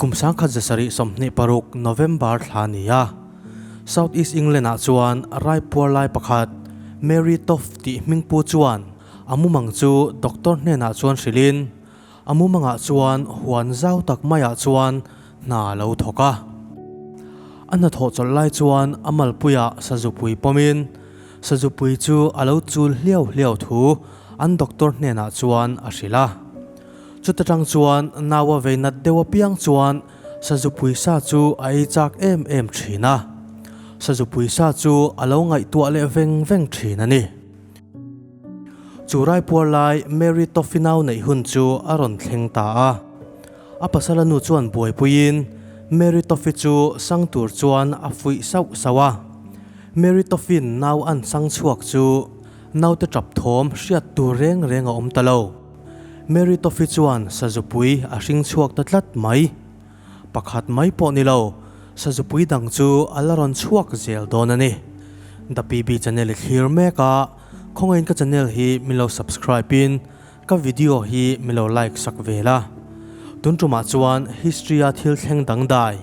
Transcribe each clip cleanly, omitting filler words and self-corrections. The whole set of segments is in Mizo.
Kum 1926 November thla a ni a, South East England ah chuan raipuar lai pakhat Mary Toft tih hmingpu chuan a mumang chu doctor hnenah chuan hrilhin a mumangah chuan huan zau tak maiah chuan hna a lo thawk a. A hnathawh chawlh lai chuan a malpuiah sazupui pawmin sazupui chu a lo chul hliau hliau thu an doctor hnenah chuan a hrilh a. Chuta tang chuan nau a vei nat deuh apiang chuan sazupui sa chu a ei chak em em thin a. Sazupui sa chu a lo ngaihtuah leh veng veng thin a ni. Chu raipuar lai Mary Toffee nau neih hun chu a rawn thleng ta a. A pasala nu chuan buaipuiin Mary Toffee chu sang tur chuan a fuih sauh sauh a. Mary Toffee-in nau an sang chhuak chu naute tap thawm hriat tur reng reng a awm ta lo. Mary Toffee chuan sazupui a hring chhuak ta tlat mai. Pakhat mai pawh ni lo, sazupui dang chu a la rawn chhuak zel dawn a ni. The PB channel i thlir mek a, khawngaihin ka channel hi min lo subscribe in ka video hi min lo like sak ve la. Tun tumah chuan history a thil thleng dangdai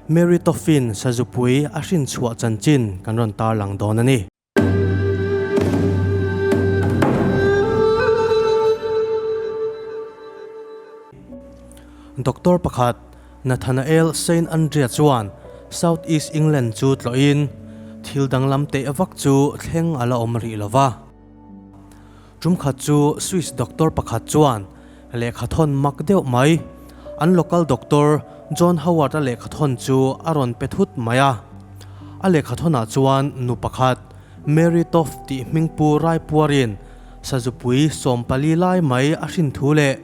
Mary Toffee-in sazupui a hrin chhuah chanchin kan rawn tarlang dawn a ni. Doctor pakhat Nathanael Saint Andrea chuan South East England chu tlawhin thil danglam teh vak chu thleng a la awm rih lo va. Tumkhat chu Swiss doctor pakhat chuan lehkhathawn mak deuh mai, an local doctor John Howard-a lehkhathawn chu a rawn pe thut mai a. A lehkhathawnah chuan nu pakhat, Mary Toft tih hmingpu Raipuarin sazupui 14 lai mai a hrin thu leh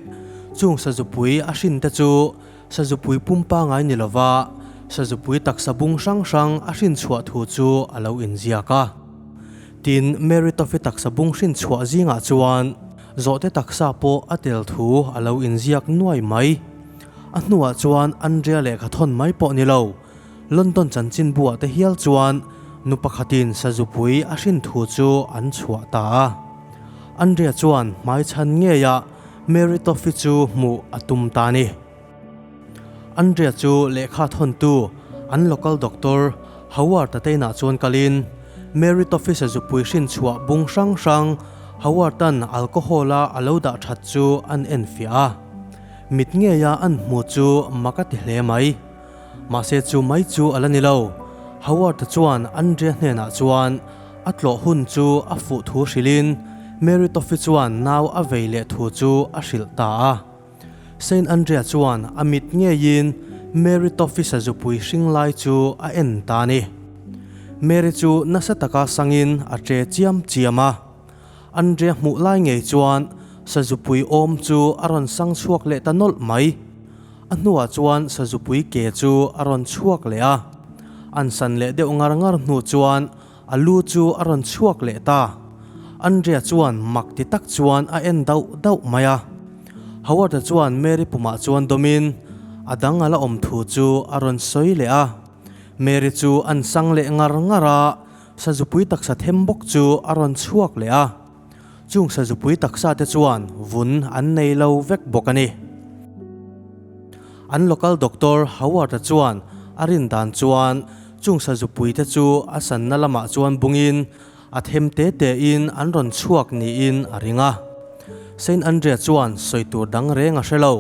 chung sazupui a hrin te chu sazupui pum pangai ni lova sazupui taksa bung hrang hrang a hrin chhuah thu chu a lo inziak a. Tin, Mary Toffee taksa bung hrin chhuah zingah chuan zawhte taksa pawh a tel thu a lo inziak nuai mai. A hnuah chuan Andrea lehkha thawn mai pawh ni lo, London chanchinbuah te hial chuan nu pakhatin sazupui a hrin thu chu an chhuah ta a. Andrea chuan hmaichhan ngeiah Mary Toffee chu hmuh a tum ta a ni. Andrea chu lehkha thawntu an local doctor Howard-a te inah chuan kalin Mary Toffee sazupui hrin chhuah bung hrang hrang Howard-a'n alcohol-a a lo dah that chu an enfiah a. Mit ngeia an hmu chu mak a ti hle mai. Mahse chu mai chu a la ni lo. Howard-a chuan Andrea hnenah chuan a tlawh hun chu a fuh thu hrilhin Mary Toffee chuan nau a vei leh thu chu a hrilh ta a. Saint Andrea chuan a mit ngeiin Mary Toffee sazupui hring lai chu a en ta a ni. Mary chu nasa taka sangin a che chiam chiam a. Andrea hmuh lai ngei chuan sazupui awm chu a rawn sang chhuak leh ta nawlh mai. A hnuah chuan sazupui ke chu a rawn chhuak leh a. An san leh deuh ngar ngar hnu chuan a lu chu a rawn chhuak leh ta. Andrea chuan mak ti tak chuan a en dauh dauh mai a. Howard-a chuan Mary pumah chuan dawmin a dang a la awm thu chu a rawn sawi leh a. Mary chu an sang leh ngar ngar a. Sazupui taksa them bawk chu a rawn chhuak leh a, chung sazupui taksa te chuan vun an nei lo vek bawk a ni. An local doctor Howard-a chuan a rin dan chuan chung sazupui te chu a sanna lamah chuan bungin a them te te in an rawn chhuak niin a ring a. Saint Andrea chuan sawi tur dang reng a hre lo.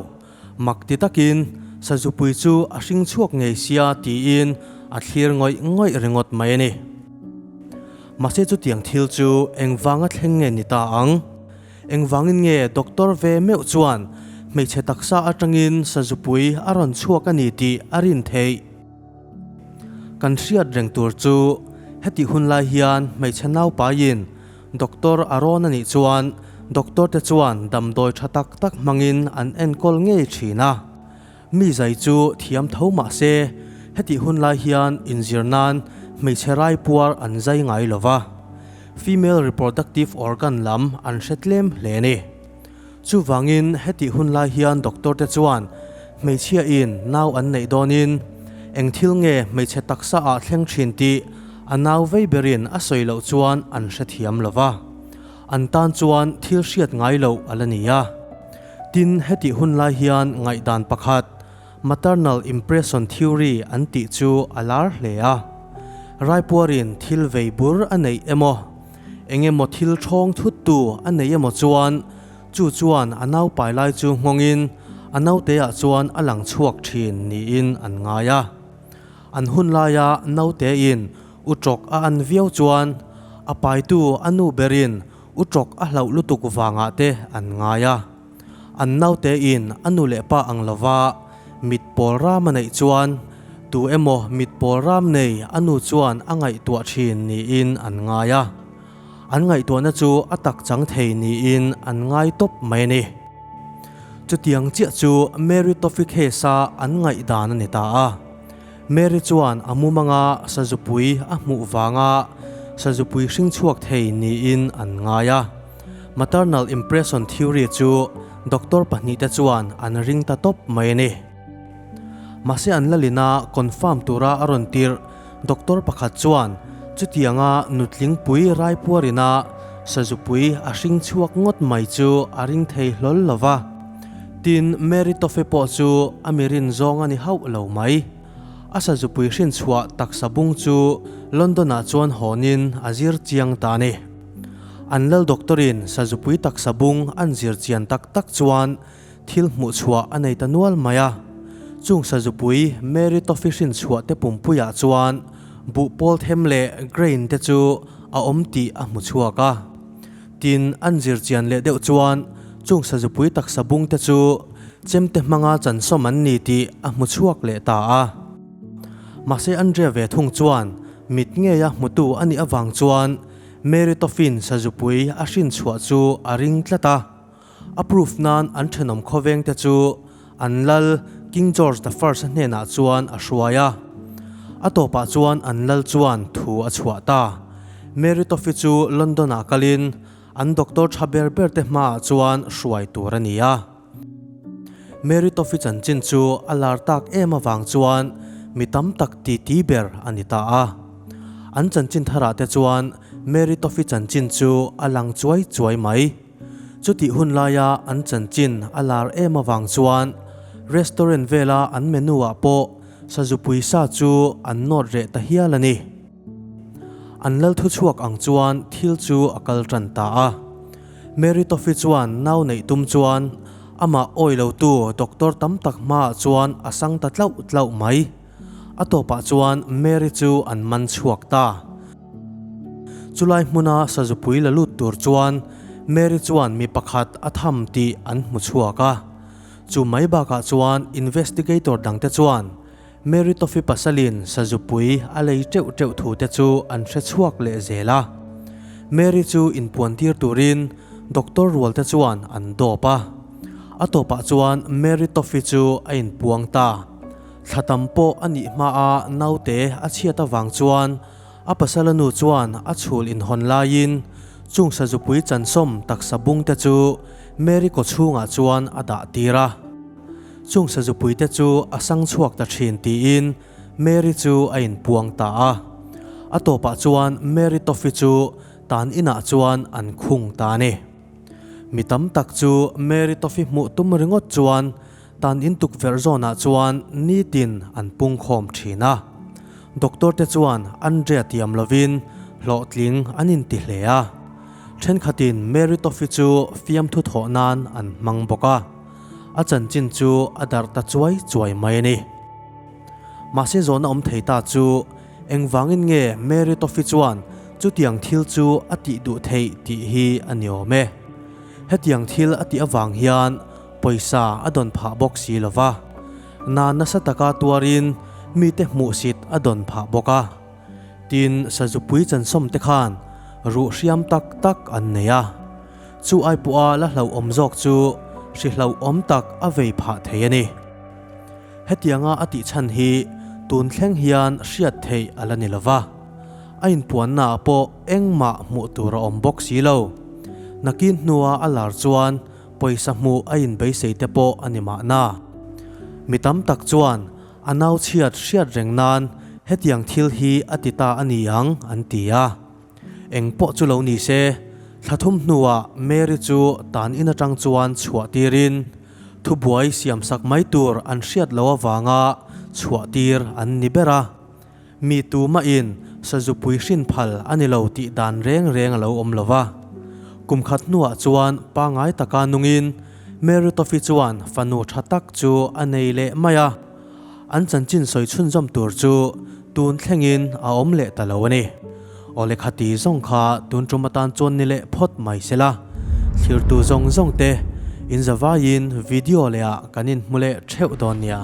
Mak ti takin sazupui chu a hring chhuak ngei sia tiin a thlir ngawih ngawih ringawt mai a ni. Mahse chutiang thil chu engvanga thleng nge ni ta ang? Engvangin nge doctor ve meuh chuan hmeichhe taksa atangin sazupui a rawn chhuak a ni tih a rin theih? Kan hriat reng tur chu hetih hun lai hian hmeichhe naupaiin Doctor a rawn a nih chuan doctor te chuan damdawi tha tak tak hmangin an enkawl ngei thin a. Mi zai chu thiam tho mah se hetih hun lai hian inzir nan hmeichhe rai puar an zai ngai lo va. Female reproductive organ lam an hre tlem hle a ni. Chuvangin hetih hun lai hian doctor te chuan hmeichhia in nau an neih dawnin eng thil nge hmeichhe taksa ah thleng thin tih a nau vei berin a sawi loh chuan an hrethiam lo va, an tan chuan thil hriat ngai loh a la ni a. Tin, hetih hun lai hian ngaihdan pakhat. Maternal impression theory an tih chu a lar hle a. Raipuarin thil vei bur a neih emaw, eng emaw thil ṭhawng thuttu a nei emaw chuan chu chuan a naupai lai chu nghawngin a nauteah chuan a lang chhuak ṭhin niin an ngai a. An hun laia nautein u ṭawk a an viau chuan a paitu a nu berin u ṭawk a hlauh lutuk vangah te an ngai a. An naute in a nu leh pa ang lova mit pawl ram a neih chuan tu emaw mit pawl ram nei a nu chuan a ngaihtuah thin niin an ngai a. An ngaihtuahna chu a tak chang thei niin an ngai tawp mai a ni. Chutiang chiah chu Mary Toffee case a an ngaihdan a ni ta a. Mary chuan a mumanga sazupui a hmuh vanga sazupui hring chhuak thei niin an ngai a. Maternal impression theory chu doctor pahnihte chuan an ring ta tawp mai a ni. Mahse an lalina confirm tura a rawn tirh doctor pakhat chuan chutianga nutlingpui raipuarina sazupui a hring chhuak ngawt mai chu a ring thei hlawl lo va. Tin, Mary Toffe pawh chu a mi rin zawng a ni hauh lo mai. A sazupui hrinchhuah taksa bung chu London-ah chuan hawnin a zir chiang ta a ni. An lal doctor-in sazupui taksa bung an zir chian tak tak chuan thil hmuh chhuah a nei ta nual mai a. Chung sazupui Mary Toffee hrin chhuah te pumpuiah chuan buh pawl them leh grain te chu a awm tih a hmu chhuak a. Tin, an zir chian leh deuh chuan chung sazupui taksa bung te chu chemte hmanga chansawm an ni tih a hmu chhuak leh ta a. Mahse Andrea ve thung chuan mit ngeia hmutu a nih avang chuan Mary Toffin sazupui a hrin chhuah chu a ring tlat a, a proof nan an thenawm khawveng te chu an lal King George the First a hnenah chuan a hruai a. A tawpah chuan an lal chuan thu a chhuah ta. Mary Toffee chu London ah kalin an doctor tha ber ber te hmaah chuan hruai tur a ni a. Mary Toffee chanchin chu a lar tak em avang chuan mi tam tak titi ber a ni ta a. An chanchin tharah te chuan Mary Toffee chanchin chu a lang chuai chuai mai. Chutih hun laia an chanchin a lar em avang chuan restaurant vela an menu ah pawh sazupui sa chu an nawt reh ta hial a ni. An lal thuchhuak ang chuan thil chu a kal tan ta a. Mary Toffee chuan nau neih tum chuan amah awi lotu doctor tam tak hmaah chuan a sang ta tlauh tlauh mai. A tawpah chuan Mary chu an man chhuak ta. Chulai hmuna sazupui la lut tur chuan Mary chuan mi pakhat a tham tih an hmu chhuak a. Chu mai bakah chuan investigator dangte chuan Mary Toffee pasalin sazupui a lei teuh teuh thu te chu an hre chhuak leh zel a. Mary chu inpuantir turin doctor rual te chuan an dawp a. A tawpah chuan Mary Toffee chu a inpuang ta. Thla tam pawh a nih hmaa naute a chhiat avang chuan a pasala nu chuan a chhul inhawn laiin chung sazupui chansawm taksa bung te chu Mary kawchhungah chuan a dah tir a. Chung sazupuite chu a sang chhuak ta thin tiin Mary chu a inpuang ta a. A tawpah chuan Mary Toffee chu tan inah chuan an khung ta a ni. Mi tam tak chu Mary Toffee hmuh tum ringawt chuan tan in tukverh zawnah chuan nitin an pungkhawm thin a. Doctor te chuan Andrea tiam lovin hlawhtling an inti hle a. Thenkhatin Mary Toffee chu fiamthu thawh nan an hmang bawk a. A chanchin chu a darh ta chuai chuai mai a ni. Mahse zawhna awm thei ta chu engvangin nge Mary Toffee chuan chutiang thil chu a tih duh theih tih hi a ni awm e. Hetiang thil a tih avang hian pawisa a dawn phah bawk si lo va, na nasa taka tuarin mite hmuhsit a dawn phah bawk a. Tin, sazupui chansawm te khan ruh hriam tak tak an nei a. Chu ai pawha la hlauhawm zawk chu hri hlauhawm tak a vei phah thei a ni. Hetianga a tih chhan hi tun thleng hian hriat theih a la ni lo va, a inpuannaah pawh engmah hmuh tur a awm bawk si lo. Nakin hnua a lar chuan pawisa hmuh a inbeisei te pawh a ni mahna. Mi tam tak chuan a nau chhiat hriat reng nan hetiang thil hi a ti ta a ni ang an ti a. Eng pawh chu lo ni se, thla thum hnuah Mary chu tan in atang chuan chhuah tirin Thubuai siamsak mai tur an hriat loh avanga chhuah tir an ni ber a. Mi tumahin sazupui hrin phal a ni lo tih dan reng reng a lo awm lo va. Kum khat hnuah chuan pangngai taka nungin Mary Toffee chuan fanu tha tak chu a nei leh mai a. An chanchin sawi chhunzawm tur chu tun thlengin a awm leh ta lo a ni. Awle khati zawng kha tun tum atan chuan ni leh phawt mai se la. Thlirtu zawng zawng te inzavaiin video leh ah kan inhmu leh theuh dawn nia.